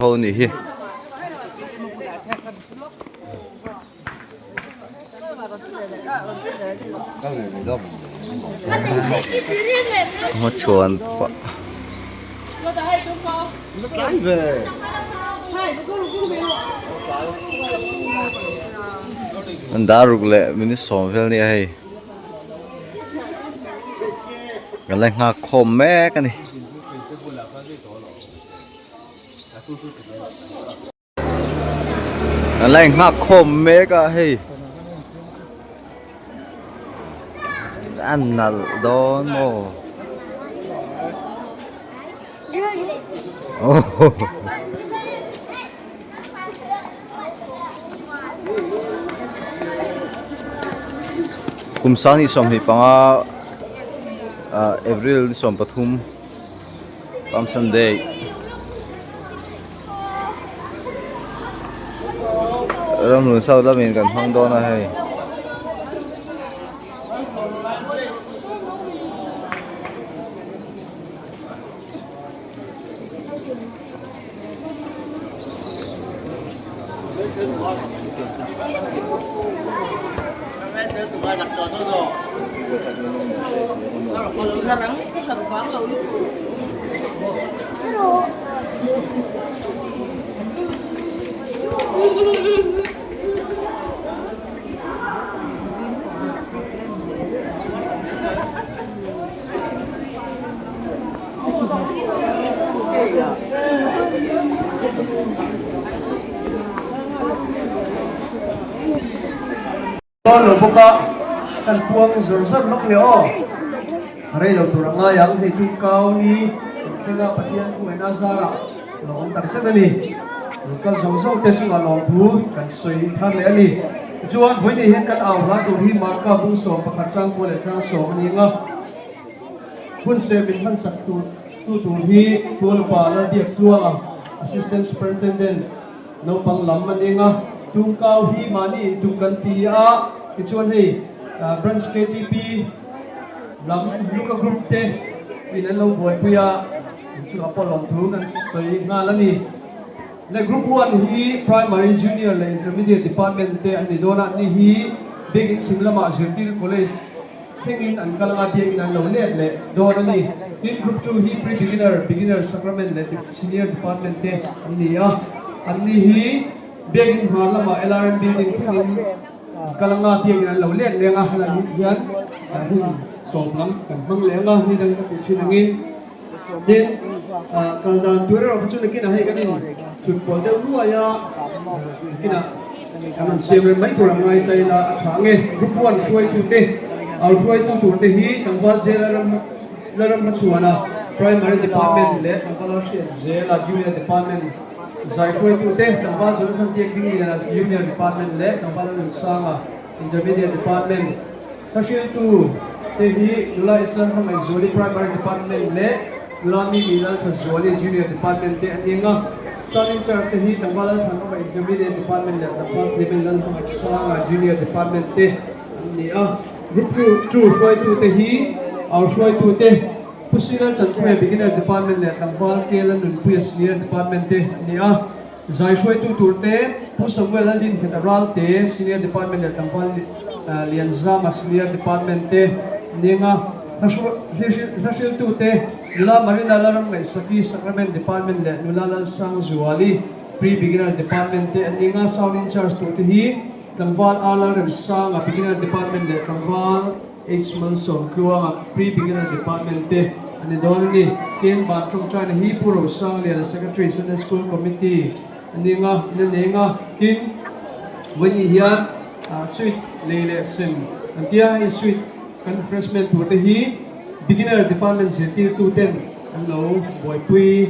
ho nih hi. Hmachhuan pah. An dar ruk leh minute sawm vel nia hei. Kan la nghak khawm mek a ni. Kan la nghak khawm mek a hei. A nalh dawn maw? Kum sangni 25 ah April ni 13 Palm Sunday ramhlun south lamin kan hmang dawn a hei. Dawn lo bawk a, kan puang zawr zawr lawk leh aw. Rei lo tur a ngai ang, hei tum kau ni kan thleng a, Pathian khuaina zarah lo awm tak zet a ni. Lo kal zawng zawng te chungah lawmthu kan sawi thar leh a ni. Tichuan, vawiin hian kan au hla tur hi Marka bung 11 chang kua leh chang sawm a ni ang a. Hun se min hmansak tur tu tur hi Tualupa Lalbiak Tluanga, Assistant Superintendent, naupang lam a ning a, Tumkau hi mahni intum kan ti a, tichuan hei Branch ktp lam Luka Group te in an lo buaipui a, inchungah pawh lawmthu kan sawi nghal a ni. Le Group One hi Primary, Junior leh Intermediate Department te an ni dawn a, ni hi Biakinn chhim lamah Zirtir College, Thlengin an kal anga biakinn an lo let leh dawn a ni. Tin, Group 2 hi Pre-Beginner, Beginner, Sacrament leh Senior Department te an ni a. Anni hi biakinn hmar lamah LRM Building thlengin an kal anga biakinn an lo let leh anga helai hian hun tawp lam kan hmang leh anga ni dang ka tih thin angin. Tin, kal dan tur erawh kha chu nakinah hei kan in chhut pawl deuh nuai a, nakinah kan rawn siam rem mai tur ang ngai ta ila a tha ang e. Group 1 hruaitute, au hruaitu turte hi tlangval zela ram la ram hmachhuana Primary Department leh tlangval hriat zela Junior Department zai hruaitute, tlangval Jonathan Biakdingliana Junior Department leh tlangval Lalnunsanga Intermediate Department. Ka hriltu te hi Nula Islam Hmangaihzuali Primary Department leh Nula Mimi Lalthazuali Junior Department te an ni ang a. Sound in Charge te hi Tlangval Lalthanawma Intermediate Department leh Tlangval Clement Lalhmangaihsanga Junior Department te an ni a. Group 2 hruaitu te hi Au hruaitu te Pu Sri Lalchanpuia Beginner Department leh Tlangval Kela Nunpuia Senior Department te an ni a. Zai hruaitu turte Pu Samuel Laldinhmeta Ralte, Senior Department leh Tlangval Lianzama Senior Department te Nenga hlahriltute Nula Marina Laramngaihsaki Sacrament Department leh Nula Lalsangzuali Pre-Beginner Department te an Nenga Sound in Charge turte hi Tlangval R Lalremsanga Beginner Department leh Tlangval H Malsawmtluanga Pre-Beginner Department te a ni dawn a ni. Tin, Van Tawngtaina hi Pu Rosangliana Secretary Sunday School Committee a ni nga, in a nei nga. Tin, vawiin hian sweet lei leh sem an tia, hei sweet kan refreshment tur te hi Beginner Department zirtirtu ten an lo buaipui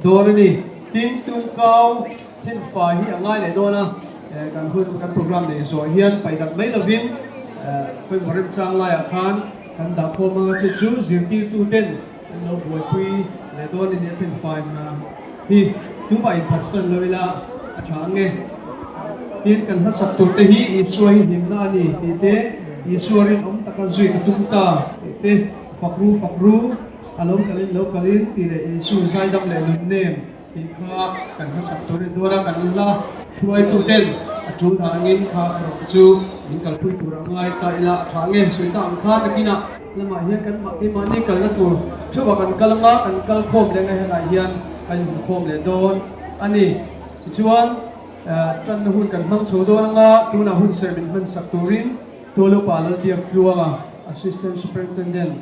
dawn a ni. Tin, Tumkau Thenfai hi a ngai leh dawn a, kan hun kan program neih zawh hian paih mai lovin pawimawh remchang laiah khan kan dah khawm anga chu chu zirtirtu ten an lo buaipui leh dawn a ni a thenfai hna hi tumah inphatsan lo ila a tha ang e. Tin, kan hmasak tur te hi Isua hi hlimna a ni tih te, Isua rinawm taka zui ka tum ta tih te, fakru fakru a lo kalin lo kalin tih leh Isu zaidam leh nunnem. Tih kha kan hmasak tur a ni dawn a, kan la hruaituten a tul dan angin kha erawh te chu min kalpui tur a ngai ta ila a tha nge sawi ta ang khan nakinah lamah hian kan keimahni kalna tur theuhah kan kal anga kan kal khawm leh ngai helaiah hian kan inhmukhawm leh dawn a ni. Tichuan tanna hun kan hmang chho dawn anga tunah hun serh min hmansak turin Tualupa Lalbiak Tluanga Assistant Superintendent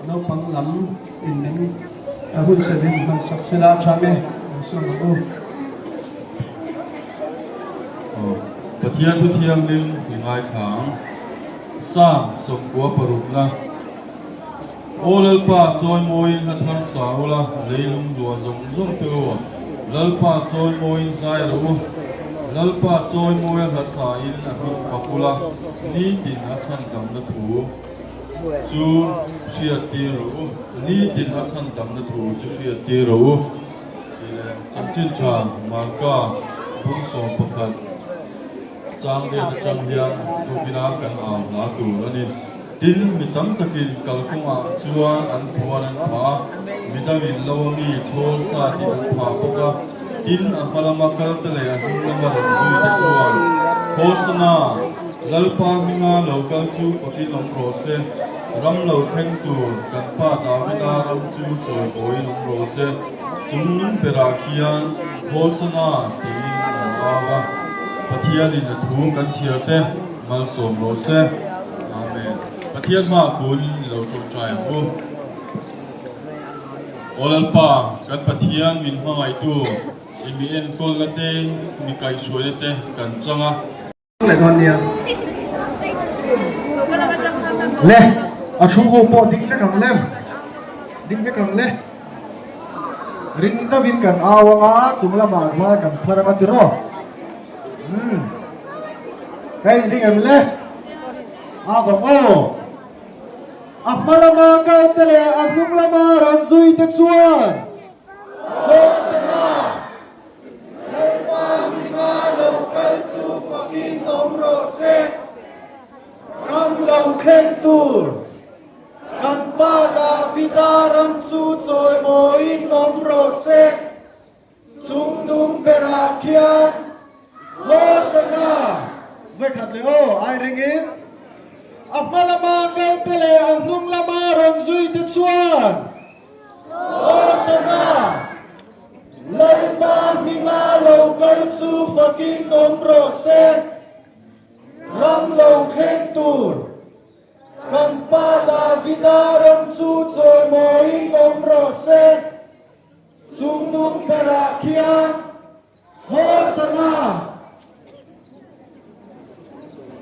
naupang lam in min hun serh min hmansak sela a tha nge an sawn ang u. Pathian thu thianghlim i ngaithla ang. Psalm 96. Aw Lalpa, chawimawiin hla thar sa ula, leilung duah zawng zawng te u. Lalpa chawimawiin zai rawh u. Lalpa chawimawia hla sain a hming fak ula, nitin a chhandamna thu chu hriattir rawh u. Nitin a chhandamna thu chu hriattir rawh u. Tih leh chanchin tha Marka bung 11 chang vel atang hian tukina kan au hla tur a ni. Tin, mi tam takin kalkawngah chuan an puan an phah a, mi dangin lo a mi chhawl sa tih an phah bawk a. Tin, a hma lama kalte leh a hnung lama rawn zuite chuan, Hosana! Lalpa hminga lo kal chu fakin awm rawh se, ram lo thleng tur kan pa Davida ram chu chawibawiin awm rawh se, chung nung berah khian Hosana! tiin an au a. Pathianin a thu kan chhiar te. Malsawm rawh se. Amen. Pathian hma kun i lo tawngtai ang u. Aw Lalpa, kan Pathian min hmangaihtu, i mi enkawlna te, mi kaihhruaina te kan chang a. Leh dawn nia. Le, a thu ho pawh ding vek ang lem. Ding vek ang le. Ring deuhin kan au anga, chung lamah rual kan phar anga tiraw. Umm. Ka inring em le? A vang aw. A hma lama kal te leh a hnung lama rawn zui te chuan Hosana! Lalpa hminga lo kal chu fakin awm rawh se. Ram lo thleng tur kan Pa Davida ram chu chawimawiin awm rawh se. Chung nung berah khian Hosana vawikhat leh aw ai ringin a hma lama kalte leh a hnung lama rawn zui te chuan Hosana Lalpa hminga lo kal chu fakin awm rawh se, ram lo thleng tur kan Pa Davida ram chu chawimawiin awm rawh se. Chung nung berah khian Hosana!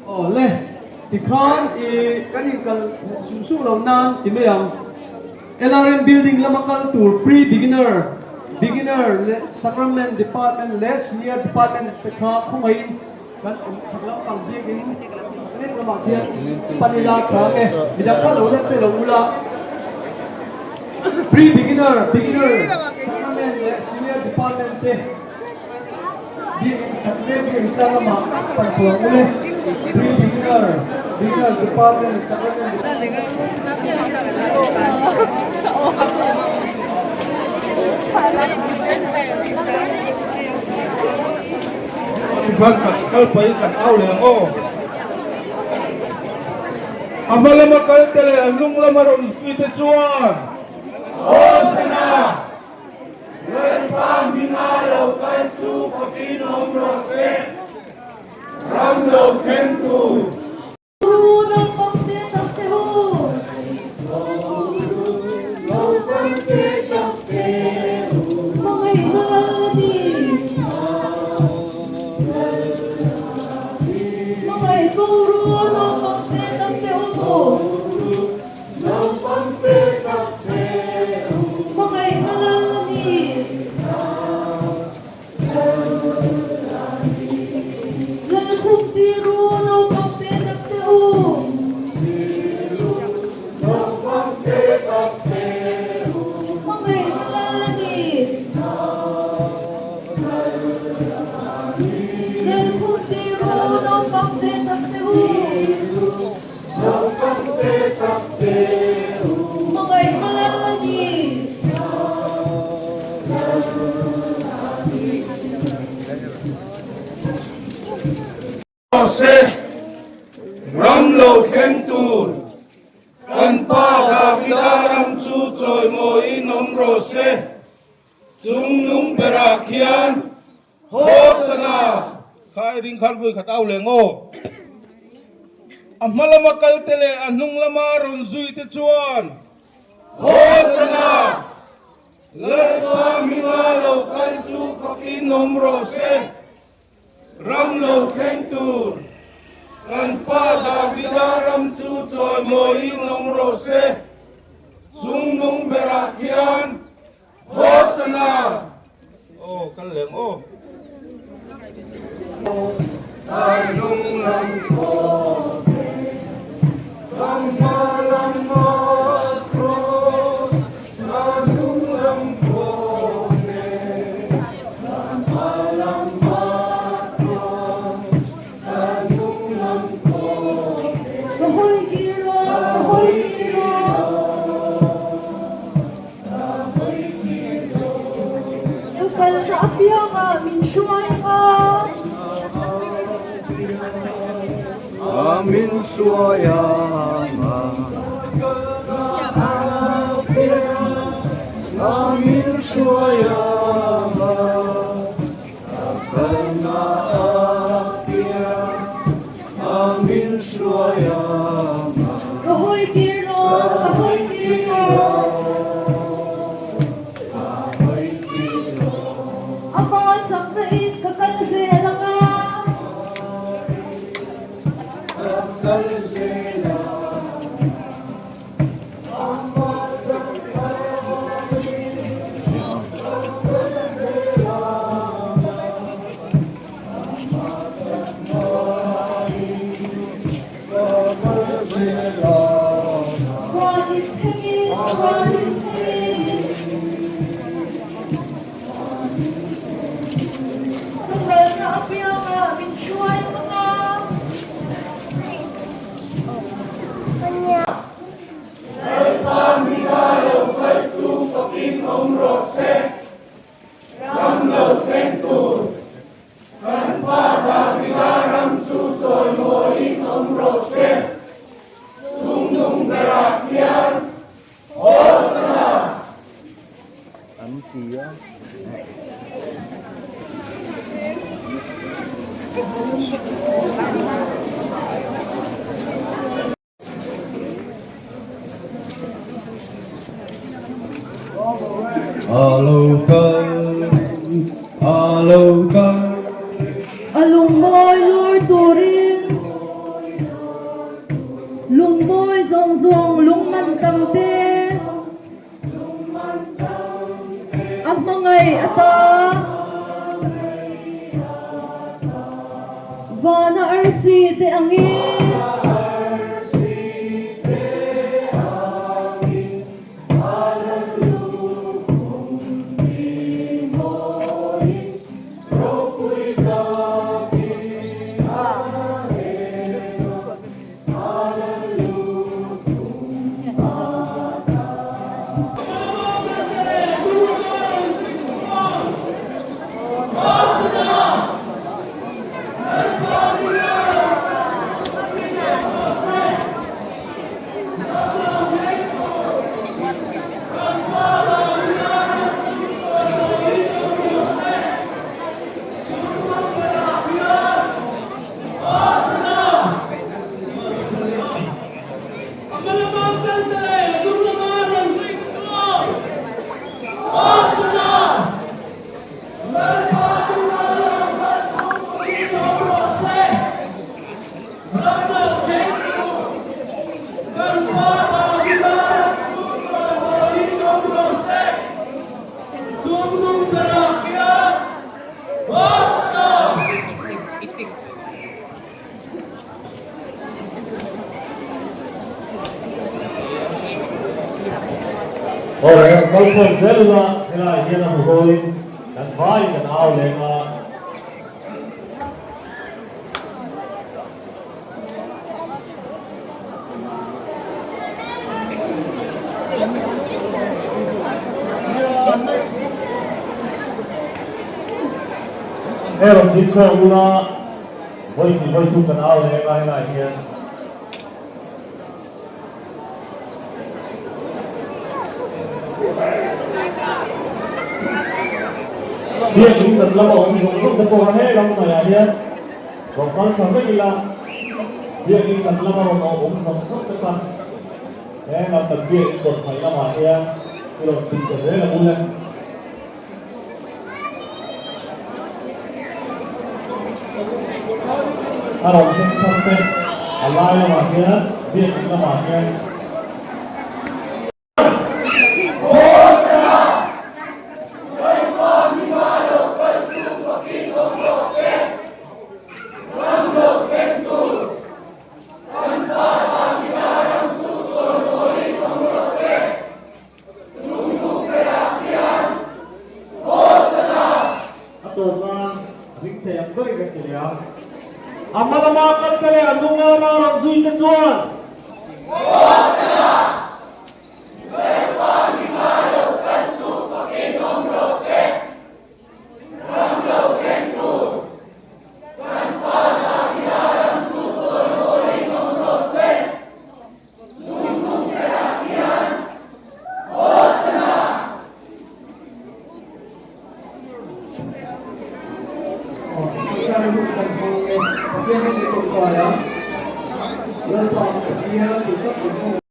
Aw le, tikhan i kan inkal sum sum lo nan ti mai ang. LRM building lama kal tur pre-beginner, beginner leh sacrament department leh senior department te kha khawngaihin kan awm chak lampang biakin lek lamah khian pan ila tha ang e. Midang kha lo la che lo ula. Pre-beginner, beginner, sacrament leh senior department te biakin sak mek biakin tlang lamah pan chhuah ang ule. Pre-beginner, beginner department, sacrament Tikhan kan kal pahin kan au leh ang aw. A hma lama kal te leh a hnung lama rawn zui te chuan. Hosana! Lalpa hminga lo kal chu fakin awm rawh se, ram lo thleng tur. rawh se. Ram lo thleng tur kan Pa Davida ram chu chawimawiin awm rawh se. Chung nung berah khian Hosana! Kha i ring khan vawi khat au leh ngaw. A hma lama kalte leh a hnung lama rawn zui te chuan Hosana! Lalpa hminga lo kal chu fakin awm rawh se. Ram lo thleng tur kan Pa Davida ram chu chawimawiin awm rawh se. Chung nung berah khian Hosana! Aw kal leng aw. Ka hawi kir rawh, ka hawi kir rawh. Ka kalna apiangah min hruai a. Min hruai a. Min hruai a. Ka kalna apiang min hruai a. Ka hawi tir lo, ka hawi tir lo. Ama chakna in ka kal zel ang a. Ka kal zel ang. Lalpa hminga lo kal chu fakin awm rawh se. Ram lo thleng tur kan Pa Davida ram chu chawimawiin awm rawh se. Chungnung berah khian Hosana! An ti a. A lo kal, a lo kal. A lungmawi lur turin lungmawi zawng zawng lungman tam te a hmangaih ata vana arsi te angin. Awle, kalkhawm zel ula helai hian a hmuhawin kan vai kan au leng a. He rawn ding khawm ula. Vawi hnih vawi thum kan au leh ngai lai hian. Biak in kan lama awm zawng zawng te pawh kha he lam hnaihah hian rawn kal thla vek ila, biak in kan lama rawn awm zawng zawng te kha he lam kan biak in kawt hnaih lamah hian i rawn chhuk ta zel ang u le. A rawn thleng thar te a lai lamah hian biak in lamah hian. A tawp nan ring thei ang ber in a ti leh a. A hma lama kal te leh a hnung lama rawn zui te chuan. Pathian